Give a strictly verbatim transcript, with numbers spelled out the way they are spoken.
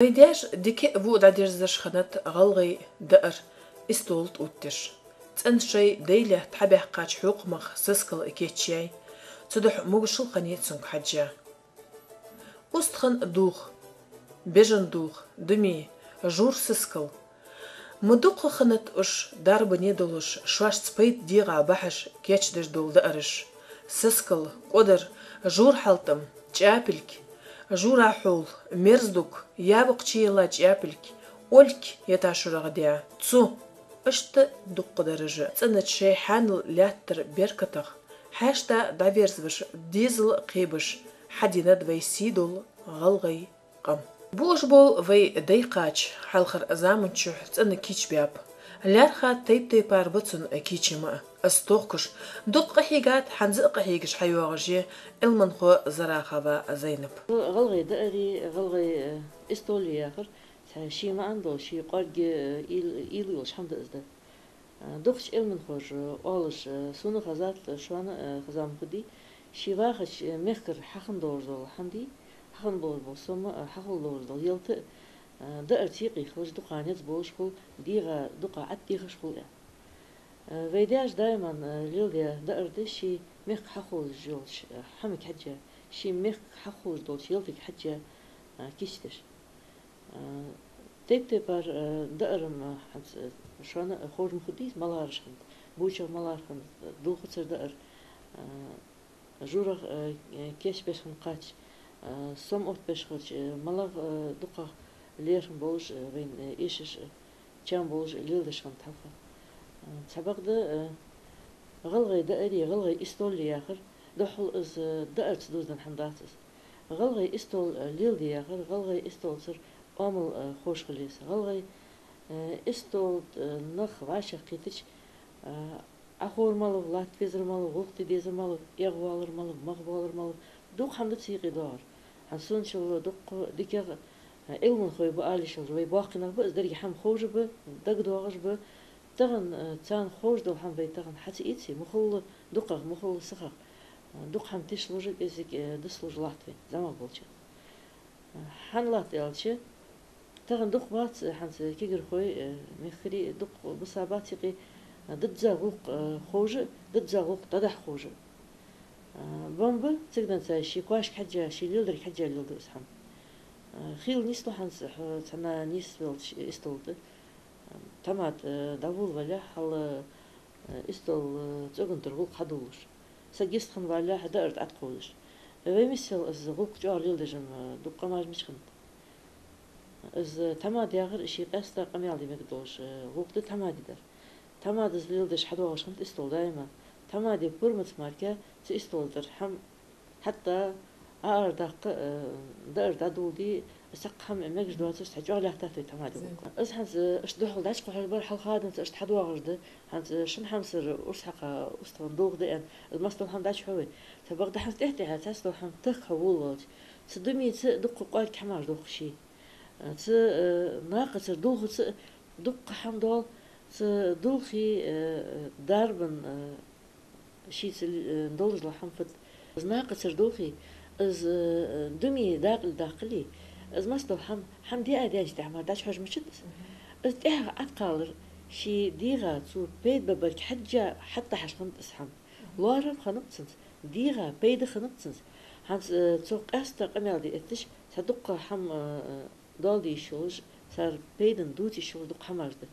Вай даьша дика а, во а дӀадерзаш хиннад гӀалгӀай даар истола тӀа оттадеш. ЦӀена шоай даьй лаьтта хьабаьккхача хьокхамах сискал кийчъяьй, цудухьа могашал хиннай цунга хьежжа. УстагӀа дулх, бежан дулх, думи, жура сискал. Ма дукха хиннад уж дарбане долаш, шоашца пайда дегӀа бахьаш кийчдеш дола даараш: сискал, кӀодар, жура хьалтӀам, чӀапилг, жура хьол, мерза дуг, явукх чуелла чӀапилг, ольк я ташурагӀа даь, цу. Иштта дукха дараш. ЦӀенача шоай хьанал лаьттара беркатах хьаьшта дӀадерзавеш, дезал кхебеш хьаденад вай сий дола гӀалгӀай къам. Бууш бола вай дай кхача хьалхарча заман чухь цӀена кийчбаьб. ЛаьрххӀа тайп-тайпара ба цун кийчам а. Из тохкаш дукха къахьийгад, хӀанз а къахьегаш хьайоагӀаш я Ӏилманхо Зарахова Зайнап. ГӀалгӀай даари, гӀалгӀай, э, истоли яхар цхьа ший маӀан дола, ший кӀоарга, э, уйла, уйла йолаш хӀама да из да. Дукхача Ӏилманхоша оалаш, сона хезад, шоана а хеза ма хургдий, ший вахача мехкара хьахинна долаш дола хӀама дий, хьахинна болаш бола сом а, хьахулаш долаш дола ялат а, даарца юкъе хилча дукха низ болаш хул, дегӀа дукха Ӏаттехаш хул аьнна. Вай даьша даиман леладаь даар да ший мехка хьахулаш йолча хӀамага хьежжа, ший мехка хьахулаш долча ялатага хьежжа кийчдеш. Тайп-тайпара даар ма хӀанз шоана ховш ма хургдий, малагӀараш хиннад, бувчагӀа малагӀа хиннад, дулхацара даар, журагӀа кийчбеш хинна кхача, сом оттабеш хилча, малагӀа дукхагӀа лерхӀам болаш, вайна эшаш, чам болаш леладеш хиннад хьалха. Цхьабакъда гӀалгӀай даари, гӀалгӀай истоли яхар, духхьал из даарца дувзаденна хӀама дац из. ГӀалгӀай истол леладе яхар, гӀалгӀай истолцара Ӏамал ховш хила еза. ГӀалгӀай истол тӀа нах вӀашагӀкхийтача, Ӏаховр малав, латта везар малав, гӀулакх де дезар малав, эгӀавалар малав, магӀа валар малав, дукха хӀама да цу юкъе доагӀар. ХӀанз сона шоайла дукха дикагӀа Ӏилманхой ба ала йиш йолаш, вай боккхий нах ба, из деррига хӀама ховш а ба, дагадоагӀаш а ба. Тахан царна ховш дола хӀама вай тахан хьа ца ийце, мухӀалла дукхагӀа, мухӀалла сихагӀа, дукха хӀама тишлуш а, кӀезига дицлуш а латт вайна, зӀамагӀа болча. ХӀана латт аьлча, тахан дукха бац хӀанз кагирхой, мехкарий дукха бисабац юкъе, дадза гӀулакх ховш а, дадза гӀулакх дӀадахьа ховш а. Бамба цигденца ший кошка хьежжа, ший леладарга хьежжа леладу из хӀама. Хийла нийслу хӀанз хьо цхьанне нийсвелча истол тӀа. Тамада дӀаволавалале, хьал истол цӀоган тӀара гӀулакх хьадувлаш. Саг йистхинна валале, даар тӀа Ӏаткховдаш. Вай миссел из гӀулакх чӀоагӀа леладеш ма дукха къамаш мича хиннад. Из тамада яхар ший къаьстта къамаьл де мегаш долаш гӀулакх да тамаде дар. Тамадас леладеш хьадоагӀаш хиннад истол даиман. Тамаде пурмаца мара цу истола тӀара хӀама хьатта ара даккха, даар дӀадоладе, цхьаккха хӀама мегаш доацаш, цхьа чӀоагӀа лаьттад вай тамаде гӀулакх. Из хӀанз иштта духхьал дӀачукхухьаш бар, хьалха денз иштта хьадоагӀаш да. ХӀанз шин хьамсара урс хьакха устагӀа долх да аьнна, из массадола хӀама дӀачухьу вай. Цхьабакъда хӀанз тӀехьа-тӀехьа цхьацца дола хӀама тахка хьаволавелча, цу думи цу дукха кӀоарга хӀамаш дохку ший. Цу накхацара дулхаца дукха хӀама доал, цу дулхи дарбан шийца долаш дола хӀама фуд. Из накхацара дулхи, из думи дакъа даккхале, из массадола хӀама, хӀама диа даьннача тӀехьа мара дӀачухьожа мичад из. Из тӀехьагӀа Ӏаткхалар ший дегӀа цо пайда барга хьежжа хьатӀадахьаш хиннад из хӀама. ЛоархӀам хиннаб цунца, дегӀа пайда хиннаб цунца. ХӀанз цох къаьстта къамаьл де эттача, цхьа дукха хӀама доал де йиш йолаш, цар пайдана дувца йиш йолаш дукха хӀамаш да.